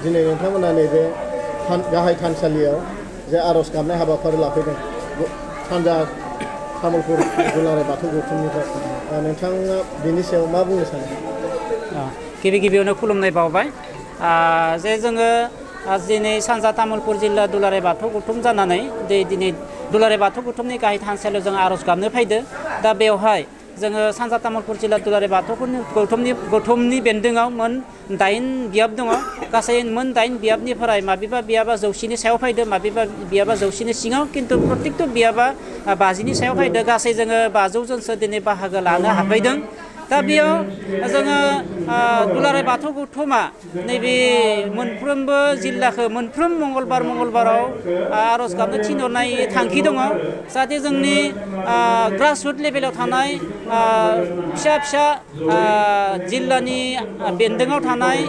दिनै नोंथांमोना नैबे गाहाय थानसालियाव जे आर'ज गाबनाय हाबाफारि लाफैदों सानजा तामुलपुर दुलाराय बाथौ गौथुमनिफ्राय नोंथाङा बेनि सायाव मा बुंनो सानो? गिबियावनो खुलुमनाय बावबाय जे जोङो दिनै सानजा तामुलपुर जिल्ला दुलाराय बाथौ गौथुम जानानै दिनै दुलाराय बाथौ गौथुमनि गाहाय थानसालियाव जों आर'ज गाबनो फैदो। दा बेवहाय जोङो सानजा तामुलपुर जिल्ला दुलाराय बाथौ गौथुमनि बेन्दोङाव मोन 8 बियाब दङ। गासै मोन 8 बियाबनिफ्राय माबेबा बियाबा 100नि सायाव फैदो, माबेबा बियाबा 100नि सिङाव, खिन्थु प्रत्येकथ' बियाबा 50नि सायाव फैदो। गासै जोङो 500 जनसो दिनै बाहागो लानो हाफैदों। दा बेयाव जोङो दुलाराय बाथौ गौथुमा नैबे मोनफ्रोमबो जिल्लाखौ मोनफ्रोम मंगलबाराव आर'ज गाबनो थिनहरनाय थांखि दङ। जाहाथे जोंनि ग्रासरुट लेभेलाव थानाय फिसा जिल्लानि बेन्दोङाव थानाय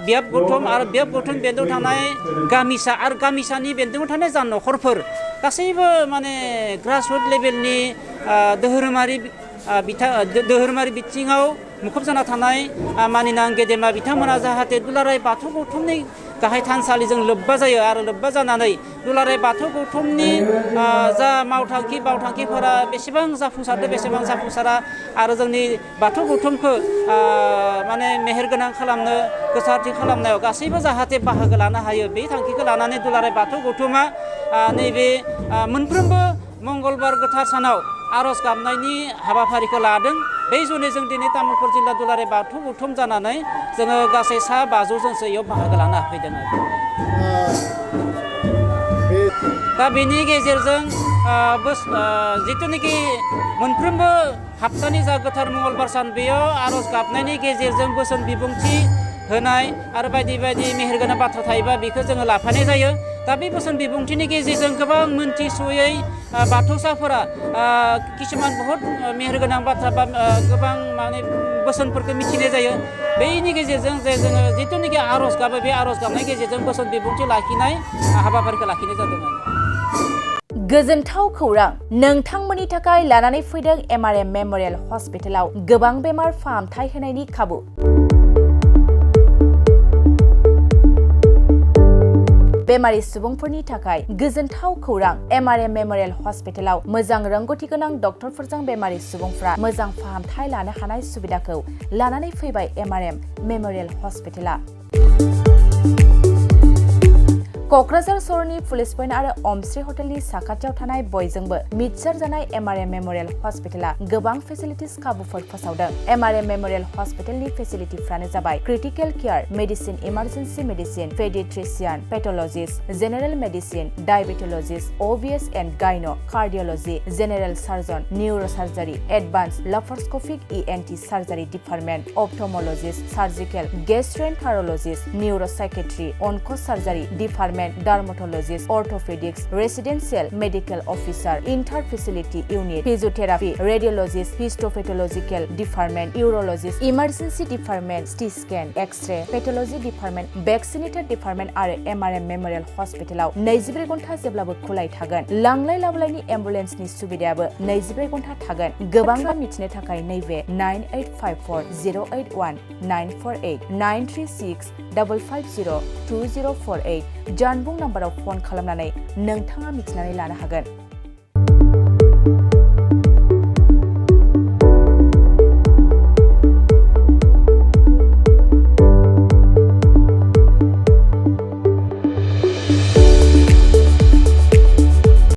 बियाब गौथुम आरो बियाब गौथुम बेन्दोङाव थानाय गामिसा आरो गामिसानि बेन्दोङाव थानाय जा न'खरफोर गासैबो माने ग्रासरुट लेभेलनि धोरोमारि बिथिङाव मुखुब जाना थानाय मानिनां गेदेमा बिथांमोना जाहाथे दुलाराय बाथौ गौथुमनि गाहाय थानसालिजों लोब्बा जायो आरो लोब्बा जानानै दुलाराय बाथौ गौथुमनि जा बावथांखिफोरा बेसेबां जाफुंसारदो बेसेबां जाफुंसारा आरो जोंनि बाथौ गौथुमखौ माने मेहेरगोनां खालामनो गोसारथि खालामनायाव गासैबो जाहाथे बाहागो लानो हायो बे थांखिखौ लानानै दुलाराय बाथौ गौथुमा नैबे मोनफ्रोमबो मंगलबार गोथार सानाव आर'ज गाबनायनि हाबाफारिखौ लादों। बे जुनै जों दिनै तामुलपुर जिल्ला दुलाराय बाथौ गौथुम जानानै जोङो गासै 500 जनसो इयाव बाहागो लानो हाफैदों आरो। दा बेनि गेजेरजों जिथुनिखि मोनफ्रोमबो हाप्तानि जा गोथार मंगलबार सान बेयाव आर'ज गाबनायनि गेजेरजों बोसोन बिबुंथि होनाय आरो बायदि मेहेरगोनां बाथ्रा थायोबा बेखौ जोङो लाफानाय जायो। दा बे बोसोन बिबुंथिनि गेजेरजों गोबां मोनथिस'यै बाथौसाफोरा किसुमान बहुद मेहेरगोनां बाथ्रा बा गोबां माने बोसोनफोरखौ मिथिनाय जायो। बेनि गेजेरजों जे जोङो जिथुनिखि आर'ज गाबो बे आर'ज गाबनायनि गेजेरजों बोसोन बिबुंथि लाखिनाय हाबाफारिखौ लाखिनाय जादों। गोजोनथाव खौरां नोंथांमोननि थाखाय लानानै फैदों MRM मेम'रियेल हस्पिटालाव गोबां बेमार फाहामथाय होनायनि खाबु। बेमारि सुबुंफोरनि थाखाय गोजोनथाव खौरां MRM मेम'रियेल हस्पिटालाव मोजां रोंगौथि गोनां डक्टरफोरजों बेमारि सुबुंफ्रा मोजां फाहामथाय लानो हानाय सुबिदाखौ लानानै फैबाय MRM मेम'रियेल हस्पिटाला। क'क्राझार सहरनि पुलिस पइन्ट आरो अमश्री हटेलनि साखाथियाव थानाय बयजोंबो मिथिसार जानाय MRM मेम'रियेल हस्पिटाला गोबां फेसिलिटिस खाबुफोर फोसावदों। MRM मेम'रियेल हस्पिटालनि फेसिलिटिफ्रानो जाबाय critical care, medicine, emergency medicine, pediatrician, pathologist, general medicine, diabetologist, OBS and gyno, cardiology, general surgeon, neurosurgery, advanced laparoscopic ENT surgery department, ophthalmologist, surgical, gastroenterologist, neuropsychiatry, onco surgery department, dermatologist, orthopedics, residential medical officer, inter facility unit, physiotherapy, radiologist, histopathological department, urologist, emergency department, CT scan, x-ray, pathology department, vaccinator department आरो MRM memorial हस्पिटालाव 24 घन्टा जेब्लाबो खुलाय थागोन। लांलाय लाबोलायनि एम्बुलेन्सनि सुबिदायाबो 24 घन्टा थागोन। गोबां मिथिनो थाखाय नैबे 9854 081 948 936 550 2048 जानबुं नाम्बाराव फन खालामनानै नोंथाङा मिथिनानै लानो हागोन।